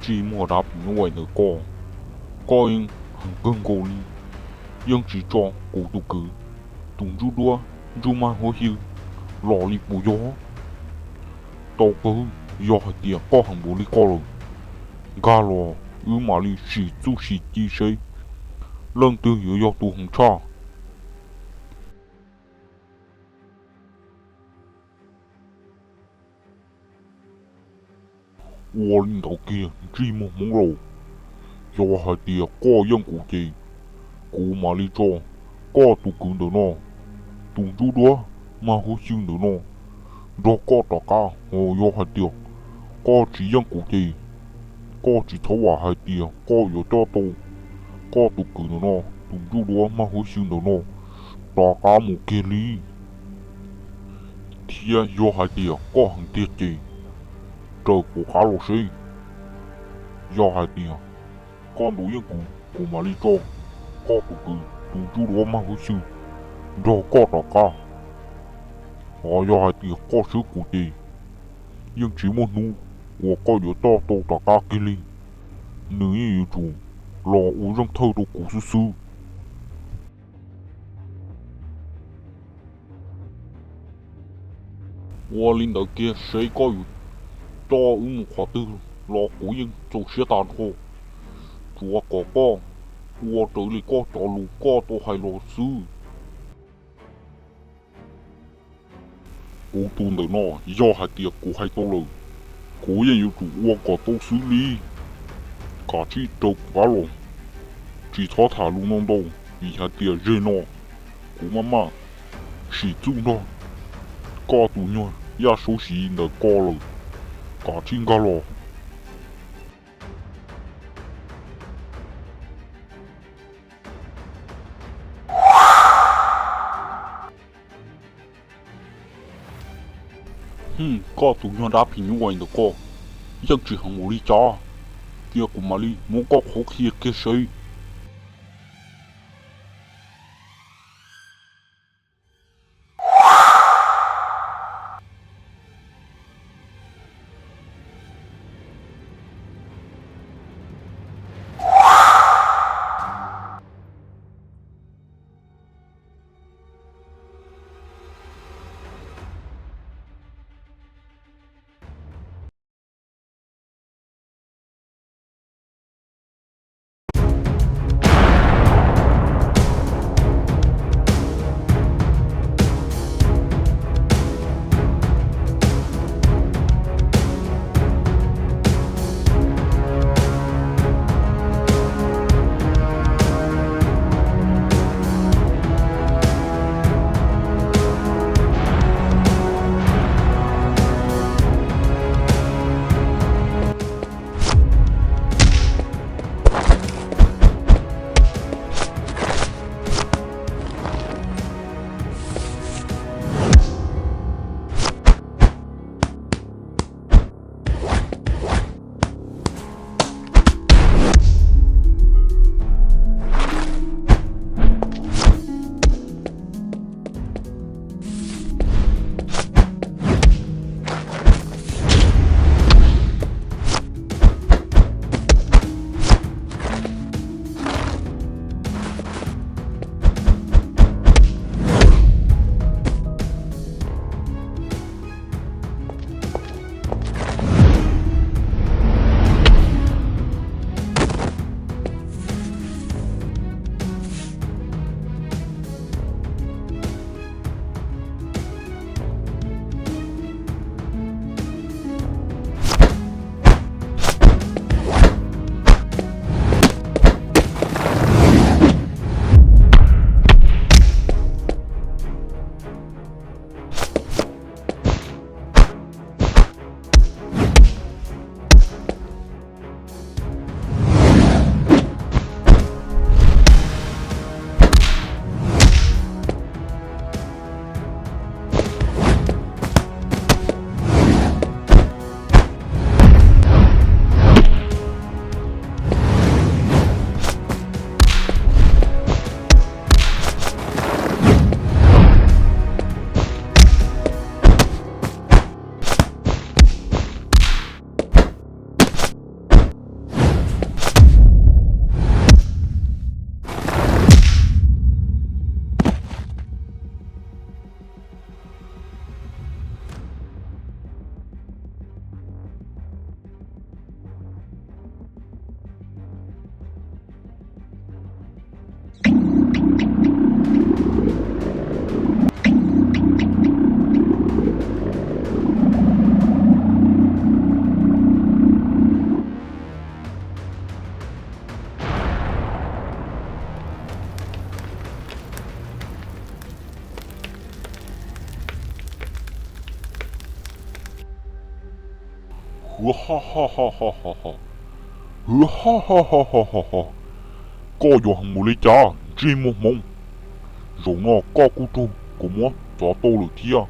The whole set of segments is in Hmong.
ntsej muag dab phim nyuj vais ntawm koj, koj yeej heev kawg nkaus li, yeej tsis tso kuv tus kwv, tus ntsuj duab ntsuj mag huab xyw los li puas yog? Tau kawg, yog hais tias koj heev npaum li koj lawm, nkag los wb mam li sim txuj sim ci seb leej twg yuav yog tus heev tshaj. Ua li ntawd kiag ntsej muag hmoob laus, yog hais tias koj yeej kuv ces kuv mam li tso koj tus kwv ntawm no, tus ntsuj duab mag huab xyw ntawm no nrog koj rov qab. Ho yog hais tias koj tsis yeej kuv ces koj tsis txhob vam hais tias koj yuav coj tau koj tus kwv ntawm no, tus ntsuj duab mag huab xyw ntawm no rov qab mus kiag li. Thiab yog hais tias koj heev tiag ces raws kuv qab los seb. Yog hais tias koj ntuas yeej kuv, kuv mam li tso koj tus kwv tus ntsuj duab mag huab xyw nrog koj rov qab. Ho yog hais tias koj swb kuv ces yeej tsis muaj hnub uas koj yuav coj tau rov qab kiag li. Nws yeej yuav tsum los ua zeej thawj rau kuv xwb xwb. Ua li ntawd kiag seb koj yuav coj wb mus qhov twg los kuv yeej txaus siab tag nrho, tsuav kom koj ua raws li koj cov lus koj tau hais los xwb. Kuv tus ntawm no, yog hais tias kuv hais tau lawm, kuv yeej yuav tsum ua kom tau xwb li. Kav tsij raws kuv qab los, tsis txhob tham lus no ntau, vim hais tias zeg no kuv maj maj sim txuj nrog koj tus nyuag yaj saub siv ntawm ko lawm. Kav tsij nkag los. Hm, koj tus nyuag dab phim nyuj vais ntawm koj yeej tsis heev npaum li cas, cia kuv mam li muab koj qhuab qhia kiag seb. Hwv ha ha ha ha ha ha. Hwv ha ha ha ha ha ha. Koj yuav heev mus li cas ntsej muag hmoov? Zaum no koj kuj raug kuv muab txov tau lawm thiab.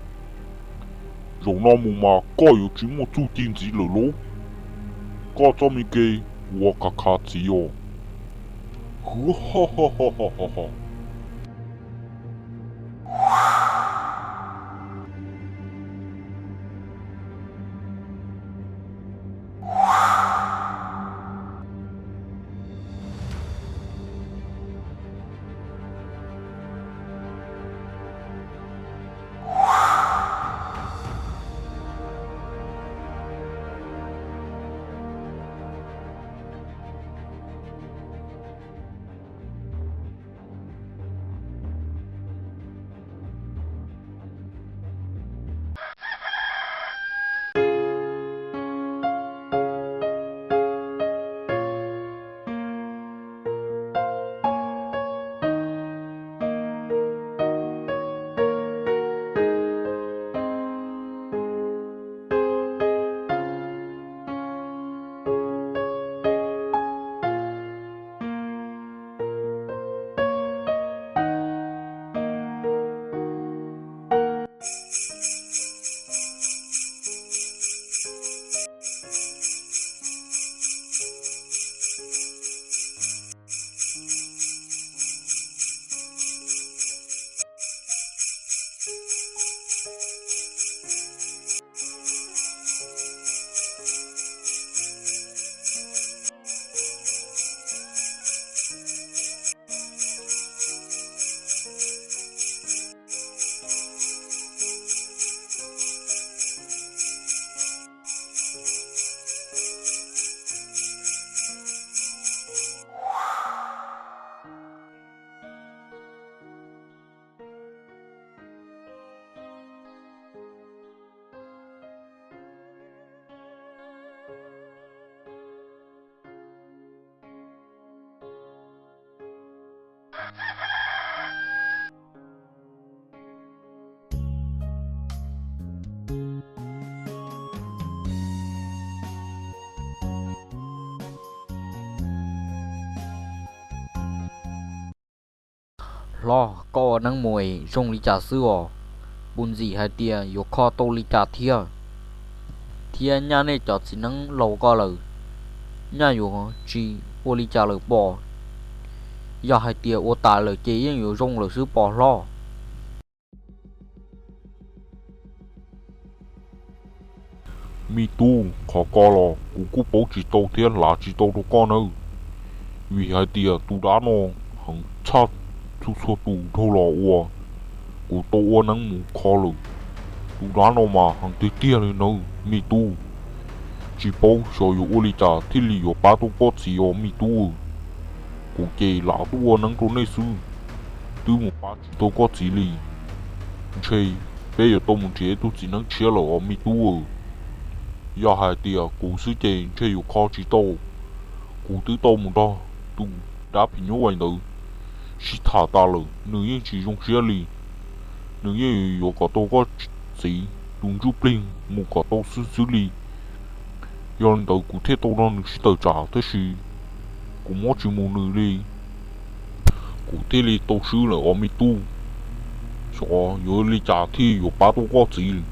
Zaum no mus mas koj yuav tsis muaj txuj ci ntxiv lawm lauj. Koj txoj me kev ua khav khav txiv os. Hwv ha ha ha ha ha ha. Hlob, koj ua neeb mus es zoo li cas xwb os? Puas ntxim hais tias yuav kho tau li cas thiab? Thiab nyaj nej cov txiv neeb laus ko lawm, nyaj yuav tsis ua li cas lawm pob? Yog hais tias ua tas lawm ces yeej yuav zoo lawm xwb pob hlob? Me tub, qhov ko los kuv kuj paub tsis tau thiab lav tsis tau rau koj nawb. Vim hais tias tus dab no heev tshaj txhua txhua tus dhau los uas kuv tau ua neeb mus kho lawm. Tus dab no mas heev tiag tiag li nawb me tub. Tsis paub xyov yuav ua li cas thiaj li yuav pab tau koj txiv os me tub. Kuv ces lam tuaj ua neeb rau nej xwb, twb mus pab tsis tau koj txiv li. Ntshe peb yuav tau mus nrhiav ib tug txiv neeb tshiab lawm os me tub. Yog hais tias kuv xwb ces ntshe yuav kho tsis tau. Kuv twb tau mus nrog tus dab phim nyuj vais ntawd sib tham tas lawm, nws yeej tsis zoo siab li. Nws yeej yuav kom tau koj txiv tus ntsuj plig mus kom tau xwb xwb li. Yog li ntawd kuv thiaj tau nrog nws sib tawm tsam tab sis kuv muab tsis mus nws li. Kuv thiaj li tau swb lawm os me tub. Xyov yuav li cas thiaj yuav pab tau koj txiv.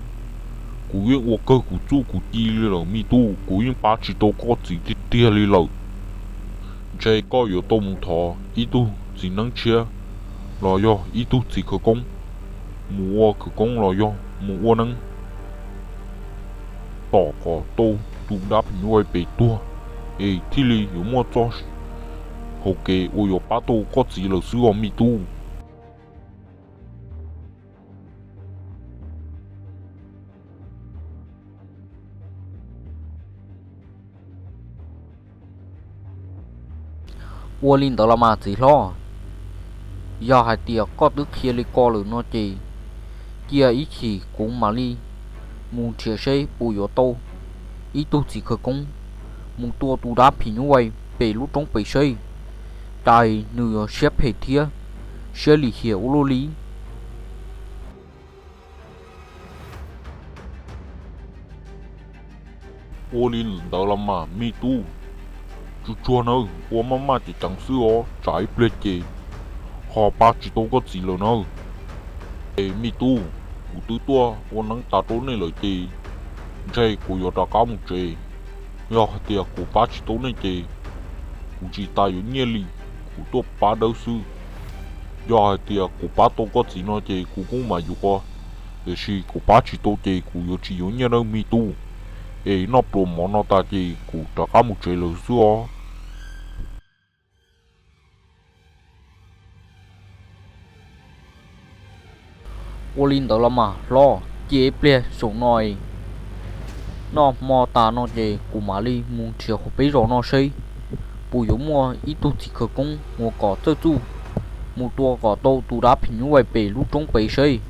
Kuv yeej ua kawg kuv txuj kuv ci li lawm me tub, kuv yeej pab tsis tau koj txiv tiag tiag li lawm. Ntshe koj yuav tau mus thov ib tug txiv neeb tshiab los yog ib tug txiv khawv koob mus ua khawv koob los yog mus ua neeb tom kom tau tus dab phim nyuj vais pem tuag, es thiaj li yuav muaj txoj hau kev uas yuav pab tau koj txiv lawm xwb os me tub. Ua li ntawd los mas txiv hlob, yog hais tias koj twb qhia li ko lawm no ces cia ib chim kuv mam li mus nrhiav seb puas yuav tau ib tug txiv khawv koob mus tua tus dab phim nyuj vais pem lub roob pem seb, cas nws yuav siab phem thiab siab lim hiam ua luaj li. Ua li ntawd los mas me tub, tsuag tsuag nawb, ua maj maj ceev ceev xwb os, tsam ib pliag ces ho pab tsis tau koj txiv lawm nawb. Es me tub, kuv twb tuaj ua neeb tas rau nej lawm ces ntshe kuv yuav rov qab mus tsev. Yog hais tias kuv pab tsis tau nej ces kuv tsis tas yuav nyiaj li, kuv tuaj pab dawb xwb. Yog hais tias kuv pab tau koj txiv no ces kuv kuj mam yuav, tiam sis kuv pab tsis tau ces kuv yuav tsis yuav nyiaj nawb me tub. Es noj pluas mov no tas ces kuv rov qab mus tsev lawm xwb os. Ua li ntawd los mas hlob, cia ib pliag saum no noj hmo tas no ces kuv mam li mus nrhiav hauv peb zos no seb puas yuav muaj ib tug txiv khawv koob uas kom txawj txuj mus tua kom tau tus dab phim nyuj vais pem lub roob pem seb.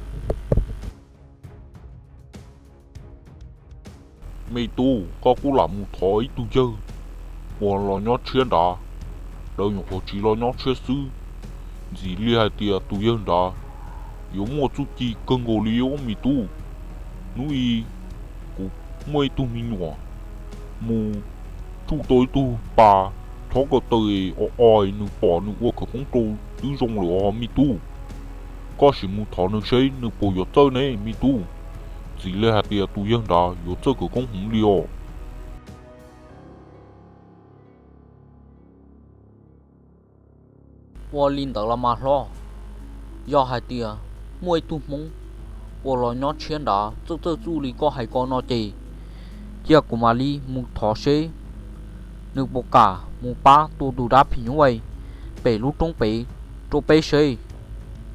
Me tub, koj kuj lam mus thov ib tug yawg uas los nyob tshiab nrad, lawv nyuam qhuav tsiv los nyob tshiab xwb. Ntxim li hais tias tus yawg nrad yuav muaj txuj ci kawg nkaus li os me tub. Hnub i kuv muaj ib tug me nyuam mus tsuj tau ib tug pas thob ko taw es o o es nws pom nws ua khawv koob rau twb zoo lawm os me tub. Koj sim mus thov nws seb nws puas yuav txawj ne me tub. Ntxim li hais tias tus yawg nrad yuav txawj khawv koob heev li os. Ua li ntawd los mas hlob, yog hais tias muaj ib tug Hmoob uas los nyob tshiab nrad txawj txawj txuj li koj hais ko no ces cia kuv mam li mus thov seb nws puas kam mus pab tua tus dab phim nyuj vais pem lub roob pem rau peb seb,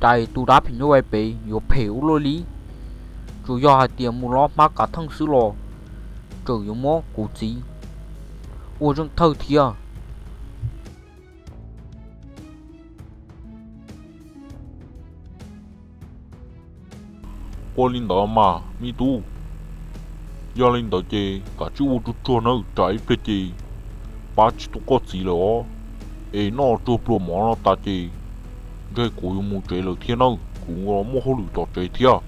cas tus dab phim nyuj vais pem yuav phem ua luaj li. Tsuas yog hais tias mus lob hmab kav theej xwb los tseem yuav muab kuv txiv ua zeej thawj thiab. Ua li ntawd mas me tub, yog li ntawd ces kav tsij ua tsuag tsuag nawb, tsam ib pliag ces pab tsis tau koj txiv lawm os. Es noj tsuag pluas mov no tas ces ntshe kuv yuav mus tsev lawm thiab nawb, kuv muaj hauj lwm tom tsev thiab.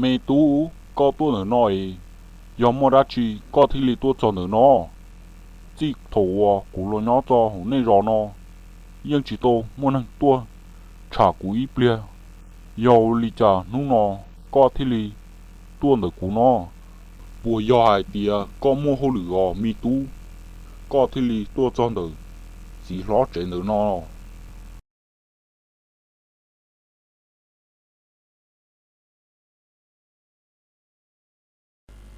Me tub, koj tuaj ntawm no es yog muaj dab tsi koj thiaj li tuaj txog ntawm no? Txij thaum uas kuv los nyob txog hauv nej zos no yeej tsis tau muaj neeg tuaj tsham kuv ib pliag, yog li cas hnub no koj thiaj li tuaj ntawm kuv no? Puas yog hais tias koj muaj hauj lwm os me tub, koj thiaj li tuaj txog ntawm txiv hlob tsev ntawm no?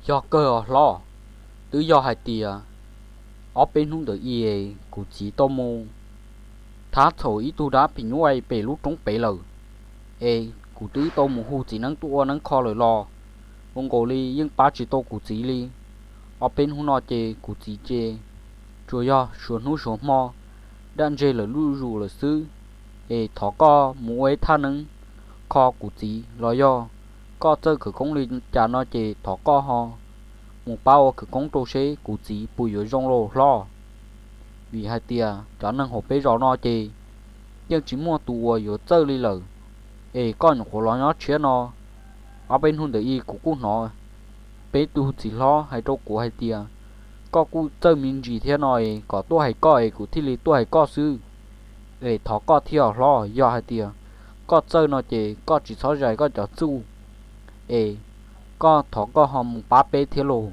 Yog kawg os hlob, twb yog hais tias ob peb hnub ntawd i kuv txiv tau mus thab txhaum ib tug dab phim nyuj vais pem lub roob pem lawm, es kuv twb tau mus hu txiv neeb tuaj ua neeb kho lawm los ua nkaus li yeej pab tsis tau kuv txiv li. Ob peb hnub no ces kuv txiv ces tsuas yog suav hnub suav hmo daj ntseg lawm lub zus lawm xwb. Es thov koj mus ua ib thaj neeb kho kuv txiv los yog koj txawj khawv koob li cas no ces thov koj ho mus pab ua khawv koob rau seb kuv txiv puas yuav zoo lauj hlob. Vim hais tias cov neeg hauv peb zos no ces yeej tsis muaj tus uas yuav txawj li lawm. Es koj nyuam qhuav los nyob tshiab no, ob peb hnub ntawd i kuv kuj hnov peb tug txiv hlob hais rau kuv hais tias koj kuj txawj me ntsis thiab no es kom tuaj hais koj es kuv thiaj li tuaj hais koj xwb. Es thov koj thiab hlob, yog hais tias koj txawj no ces koj tsis txhob zais koj cov txuj es koj thov koj ho mus pab peb thiab lauj.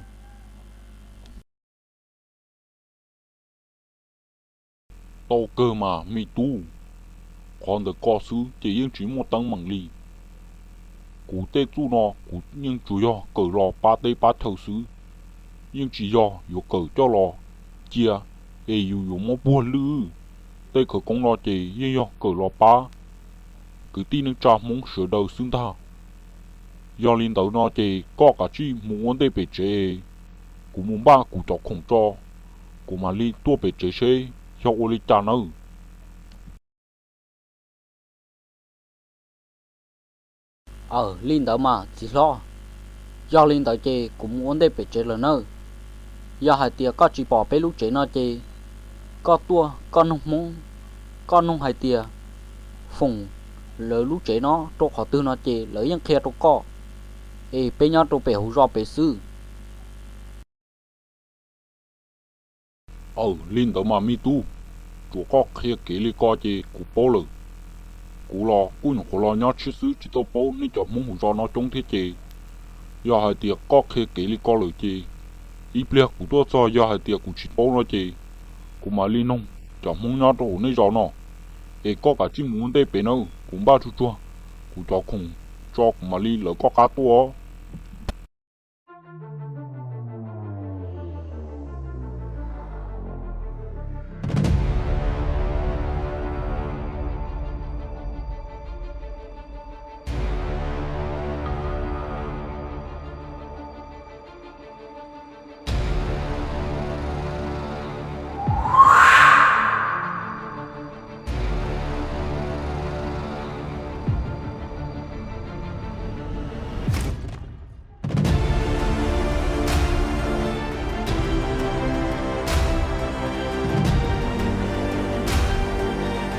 Tau kawg mas me tub, qhov ntawm ko xwb ces yeej tsis muaj teeb meem li. Kuv tej txuj no kuv yeej tsuas yog kawm los pab teb pab chaw xwb, yeej tsis yog yuav kawm coj los cia es yus yuav muab puag lwj. Tej khawv koob no ces yeej yog kawm los pab kwv tij neej tsa Hmoob sawv daws xwb ntag. Yog li ntawd no ces koj kav tsij mus ua ntej pem tsev, kuv mus npaj kuv cov khoom tso, kuv mam li tuaj pem tsev seb yog ua li cas nawb. Aw, li ntawd mas txiv hlob, yog li ntawd ces kuv mus ua ntej pem tsev lawm nawb. Yog hais tias koj tsis pom peb lub tsev no ces koj tuaj koj noog Hmoob, koj noog hais tias Foom lawv lub tsev no rau qhov twg no ces lawv yeej qhia rau koj. Es peb nyob rau pem hauv zos pem xwb. Aw, li ntawd mas me tub, tsuas koj qhia kev li ko ces kuv paub lawm. Kuv los kuj nyuam qhuav los nyob tshiab xwb tsis tau paub nej cov Hmoob hauv zos no coob thiab ces, yog hais tias koj qhia kev li ko lawm ces ib pliag kuv tuaj txog yog hais tias kuv tsis paub no ces kuv mam li noog cov Hmoob nyob rau hauv nej zos no. Es koj kav tsij mus ua ntej pem nawb, kuv npaj tsuag tsuag kuv cov khoom tso kuv mam li lawv koj qab tuaj.